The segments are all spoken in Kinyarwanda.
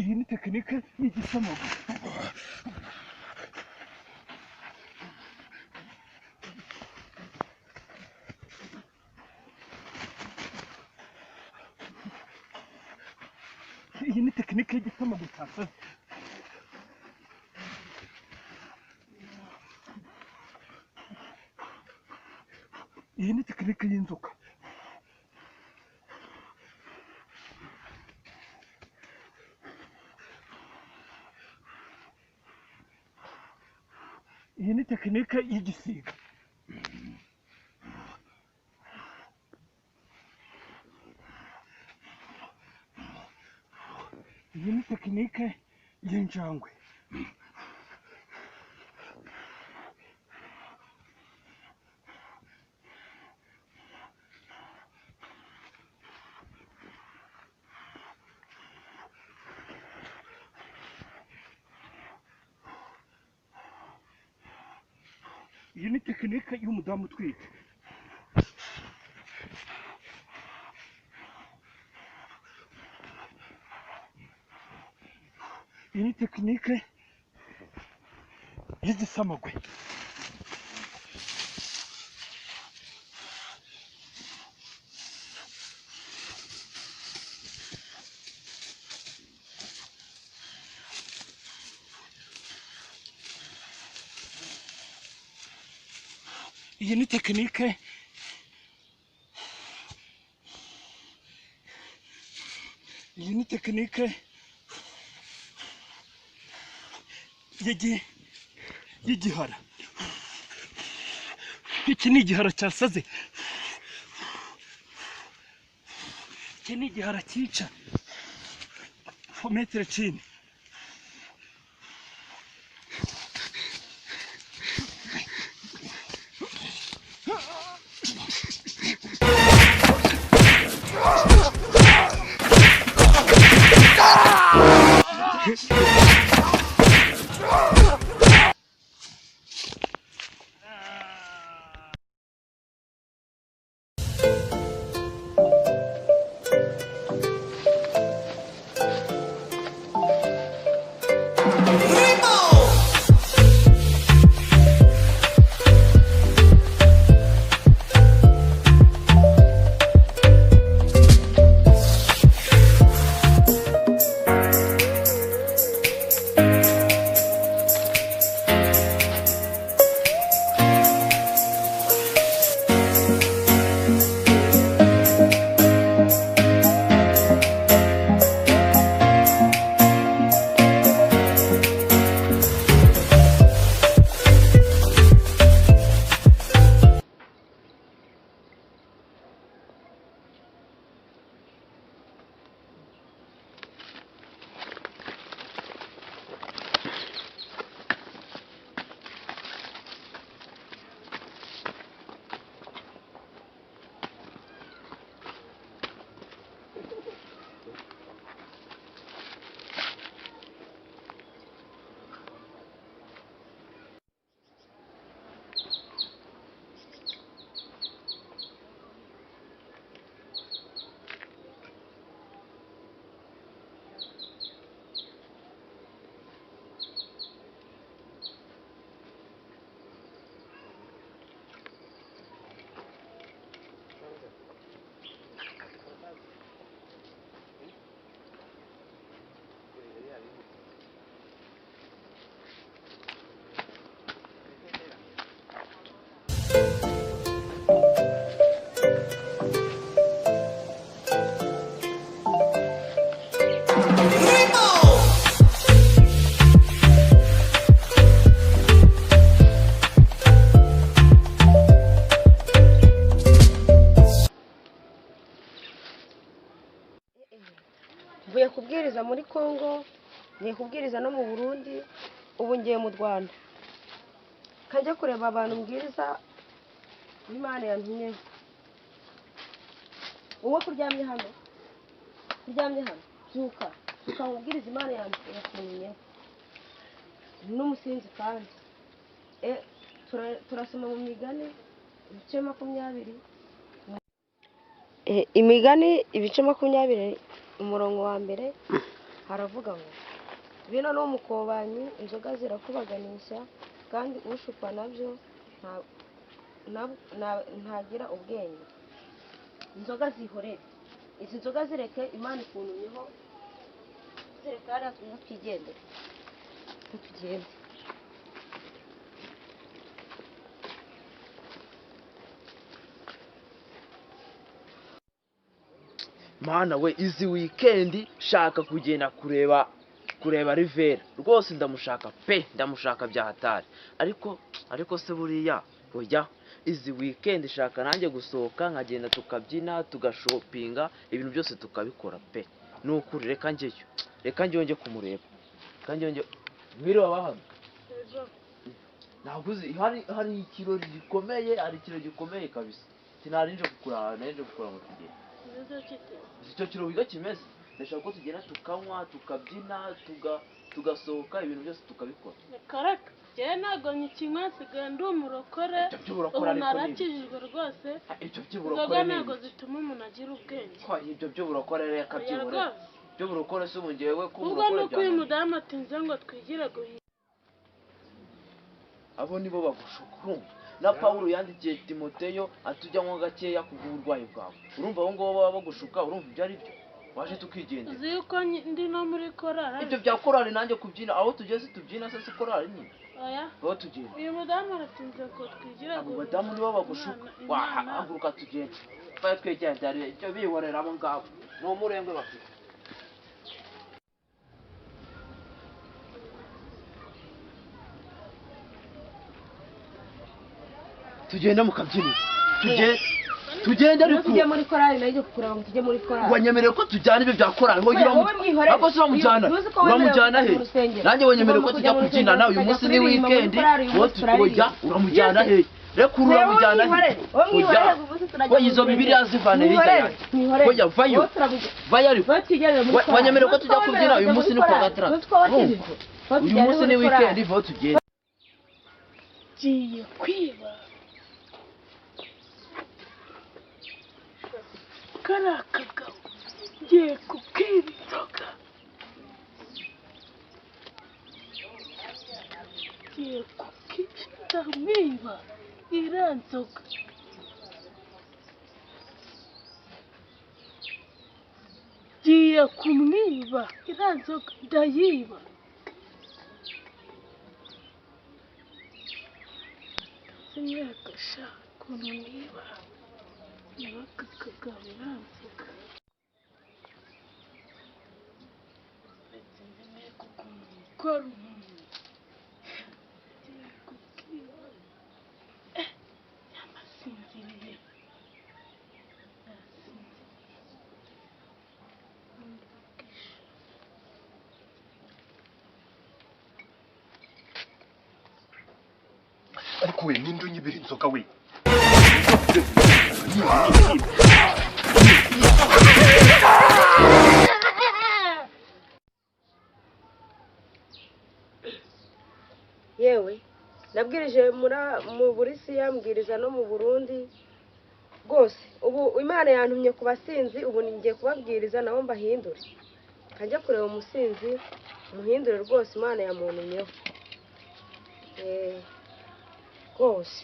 Iyi ni tekinike y'igisamagwe. Iyi ni tekinike y'igisamagwe cyasaze. Iyi ni tekinike y'inzoka. Iyi ni tekinike y'igisiga. Iyi ni tekinike y'injangwe. Iyi ni tekinike y'umudamu utwite. Iyi ni tekinike y'igisamagwe. Iyi ni tekinike y'igihara. Iki ni igihara cyasaze. Iki ni igihara cyica metero chini. Mvuye kubwiriza muri Kongo, ngiye kubwiriza no mu Burundi, ubu ngiye mu Rwanda. Kajya kureba abantu mbwiriza Imana yantumye. Wowe kuryamye hano, kuryamye hano, byuka, byuka nkubwiriza Imana yantumye. N'umusinzi kandi. Turasoma mu migani ibice 20. Imigani ibice 20 umurongo wa mbere Haravuga ngo vino ni umukobanyi, inzoga zirakubaganisha, kandi ushukwa nabyo ntagira ubwenge. Inzoga zihorere, izi nzoga zireke, Imana ikuntumyeho, zireke hariya tuze twigendere, tugende. Mana we, izi weekend shaka kugenda kureba Rivera rwose, ndamushaka pe, ndamushaka bya hatari. Ariko se buriya oya, izi weekend shaka nanjye gusohoka nkagenda tukabyina tugashopinga ibintu byose tukabikora pe. Nukuri reka njyeyo, reka njye kumureba, reka njye mwiriwe abahano. Ntabwo uzi hari ikirori gikomeye, hari ikirori gikomeye kabisa. Sinarinje kukuraba, narinje kukura ngo tugende. Icyo kirori wiga kimeze, ndashaka ko tugenda tukanywa tukabyina tugasohoka ibintu byose tukabikora. Reka njyewe ntabwo nyikinywa, nsigaye ndi umurokore, ubu narakijijwe rwose. Ibyo by'uburokore inzoga ntabwo zituma umuntu agira ubwenge. Ibyo by'uburokore reka byibure, by'uburokore si ubu njyewe ko ubwo umurokore ni uko uyu mudamu atinze ngo twigire guhinga. Abo nibo bagushuka, urumva? Na Pawulo yandikiye Timoteyo atujyanywa gakeya kubw'uburwayi bwawe. Urumva abo ngabo baba bagushuka, urumva ibyo ari byo? Waje tukigendera. Uzi yuko ndi no muri korali. Ibyo bya korali nanjye kubyina, aho tugeze tubyina se si korali nyine. Oya. Aho tugenda. Uyu mudamu aratinze ngo twigire. Abo badamu nibo bagushuka. Wahaguruka tugende. Twaye twegendera ibyo bihorera abo ngabo. Ni umurengwe bafite. Tugenda mu kabyiniro. Tugende ariko tujye muri korali, nayo kukureba ngo tujye muri korali. Wanyemereye ko tujyana ibyo bya korali, ho gira ako se uramujyana he? Nanjye wanyemereye ko tujya kubyina nawe uyu munsi ni weekend, wowe uramujyana he? Reka uramujyana he? Oya, izo Bibiliya zivane hirya yanjye. Oya vayo, vayo ariko. Wanyemereye ko tujya kubyina uyu munsi ni kuwa gatandatu. Uyu munsi ni weekend, vayo tugende. Ngiye kwiba kariya kagabo, ngiye kukiba inzoga, ngiye ndamwiba iriya nzoga. Ngiye kumwiba iriya nzoga, ndayiba. Sinyereka sha ukuntu niba. Niba kagabo iriya nzoga. Gukora umuntu kukiba yamasinziriye, Ariko we ninde unyibira inzoga we? Yewe nabwirije mu Burusiya, mbwiriza no mu Burundi rwose. Ubu Imana yantumye ku basinzi, ubu ngiye kubabwiriza nabo mbahindure. Kajya kureba umusinzi muhindure rwose, Imana yamuntumyeho rwose.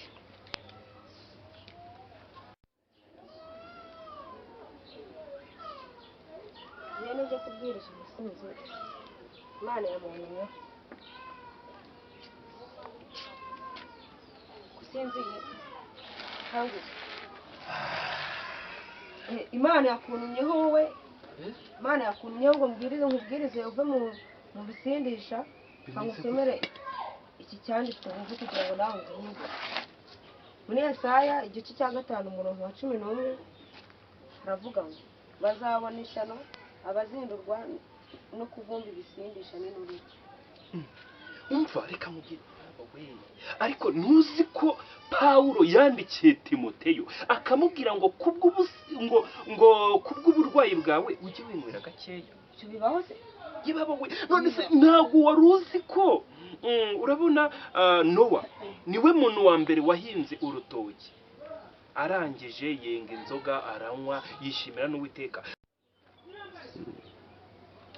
Njye nijya kubwiriza umusinzi, Imana yamuntumyeho. Usinziye kanguka. Imana yakuntumyeho wowe, Imana yakuntumyeho ngo mbwirize, nkubwirize uve mu bisindisha, nkagusomere iki cyanditswe wumve kugira ngo nawe uguhindure. Muri Yesaya igice cya 5 umurongo wa 11 haravuga ngo bazabona ishyano abazindurwa no kuvumba ibisindisha n'inturire. Umva reka nkubwire we, ariko ntuzi ko Pawulo yandikiye Timoteyo akamubwira ngo kubw'uburwayi bwawe ujye winywera gakeya. Ibyo bibaho se? Yebaba we, none se ntabwo wari uzi ko urabona Nowa niwe muntu wa mbere wahinze urutoki, arangije yenga inzoga aranywa yishimira n'Uwiteka.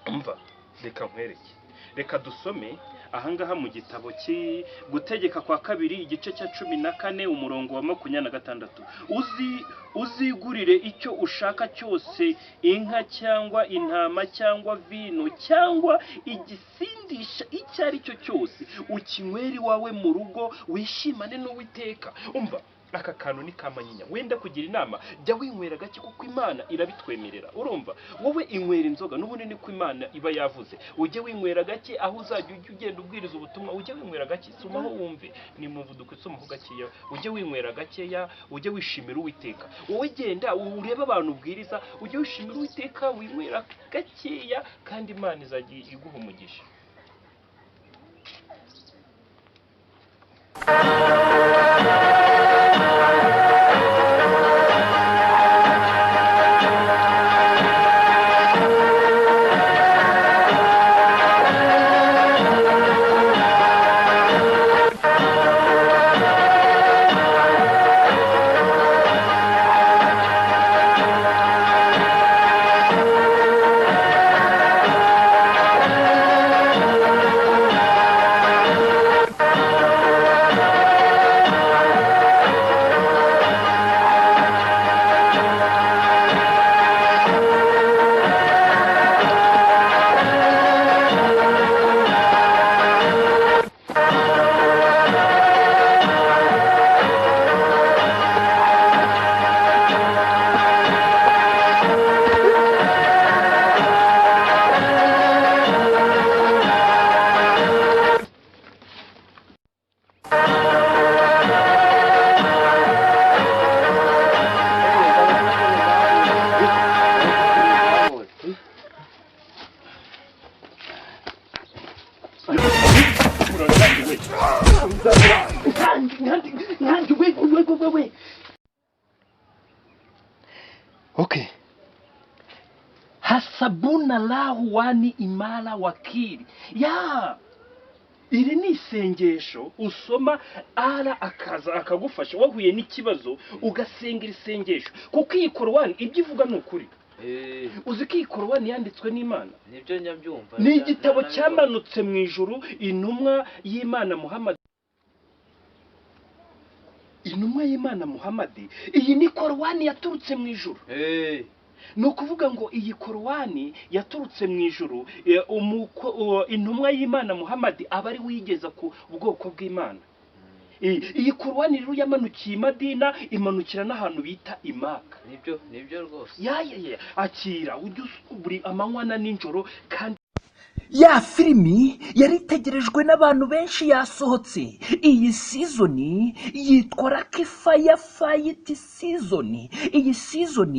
Umva Reka nkwereke, reka dusome ahangaha mu gitabo cy'i Gutegeka kwa Kabiri, igice cya 14, umurongo wa 26. Uzi uzigurire icyo ushaka cyose, inka cyangwa intama cyangwa vino cyangwa igisindisha icyo ari cyo cyose, ukinywere iwawe mu rugo, wishimane n'Uwiteka. Umva, aka kantu ni kamanyinya. Wenda kugira inama, jya winywera gake kuko Imana irabitwemerera. Urumva, wowe inywera inzoga n'ubundi niko Imana iba yavuze, ujye winywera gake. Aho uzajya ujya ugenda ubwiriza ubutumwa, ujye winywera gake. Somaho wumve, ni muvuduko, usomaho gakeya. Ujye winywera gakeya, ujye wishimira Uwiteka. Wowe genda urebe abantu ubwiriza, ujye wishimira Uwiteka, winywera gakeya, kandi Imana izajya iguha umugisha. Okay. Hasabuna lahu wani imara wakili ya. Iri ni isengesho usoma, ara akaza akagufasha wahuye n'ikibazo, ugasenga iri sengesho, kuko iyi Korowani ibyo ivuga ni ukuri. Uzi ko iyi Korowani yanditswe n'Imana? Nibyo nyabyumva. Ni igitabo cyamanutse mu ijuru. Intumwa y'Imana Muhammad, intumwa y'Imana Muhammad, iyi ni Korowani yaturutse mu ijuru. Ni ukuvuga ngo iyi Korowani yaturutse mu ijuru, intumwa y'Imana Muhammad aba ari wigeza ku bwoko bw'Imana. Iyi Korowani rero yamanukiye i Madina, imanukira n'ahantu bita Imaka. Nibyo, nibyo rwose. Ya, akira, ujye buri amanywa na nijoro kandi. Ya filimi yari itegerejwe n'abantu benshi yasohotse. Iyi season yitwa Lucky Fire Fight Season. Iyi season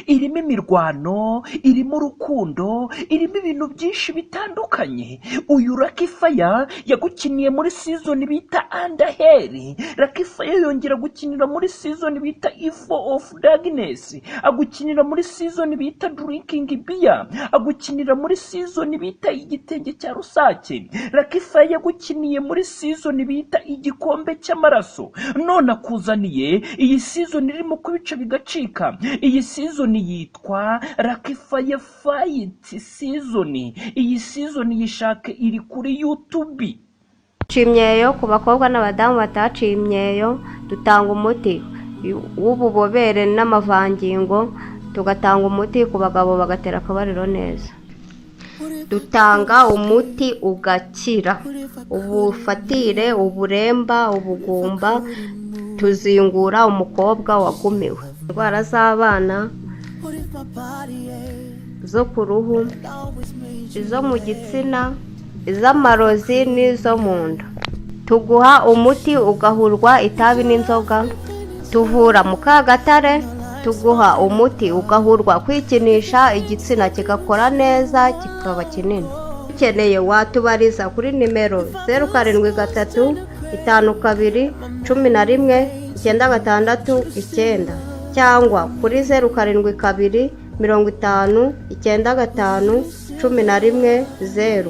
irimo imirwano, irimo urukundo, irimo ibintu byinshi bitandukanye. Uyu Lucky Fire yagukiniye muri season bita Andaheri. Lucky Fire yongera gukinira muri season bita Evil of Darkness, agukinira muri season bita Drinking Beer, agukinira muri season bita Igitenge cya Rusake. Lucky Fire yagukiniye muri season bita Igikombe cy'Amaraso. None akuzaniye iyi season irimo kubica bigacika. Iyi season yitwa Lucky Fire Fight Season. Iyi season yishake, iri kuri YouTube. Duca imyeyo ku bakobwa n'abadamu bataciye imyeyo. Dutanga umuti w'ububobere n'amavangingo, tugatanga umuti ku bagabo bagatera akabariro neza. Dutanga umuti ugakira ubufatire, uburemba, ubugumba. Tuzingura umukobwa wagumiwe, indwara z'abana, zo ku ruhu, izo mu gitsina, iz'amarozi n'izo mu nda. Tuguha umuti ugahurwa itabi n'inzoga. Tuvura mukagatare. Tuguha umuti ugahurwa kwikinisha, igitsina kigakora neza, kikaba kinini. Ukeneye watubariza kuri nimero 0735219669 cyangwa kuri 0725015110,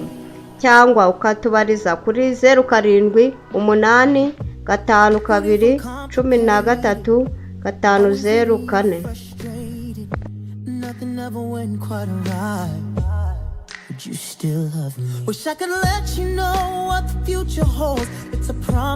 cyangwa ukatubariza kuri 0785213504. Nothing ever went quite right. Would you still love me? Wish I could let you know what the future holds. It's a promise.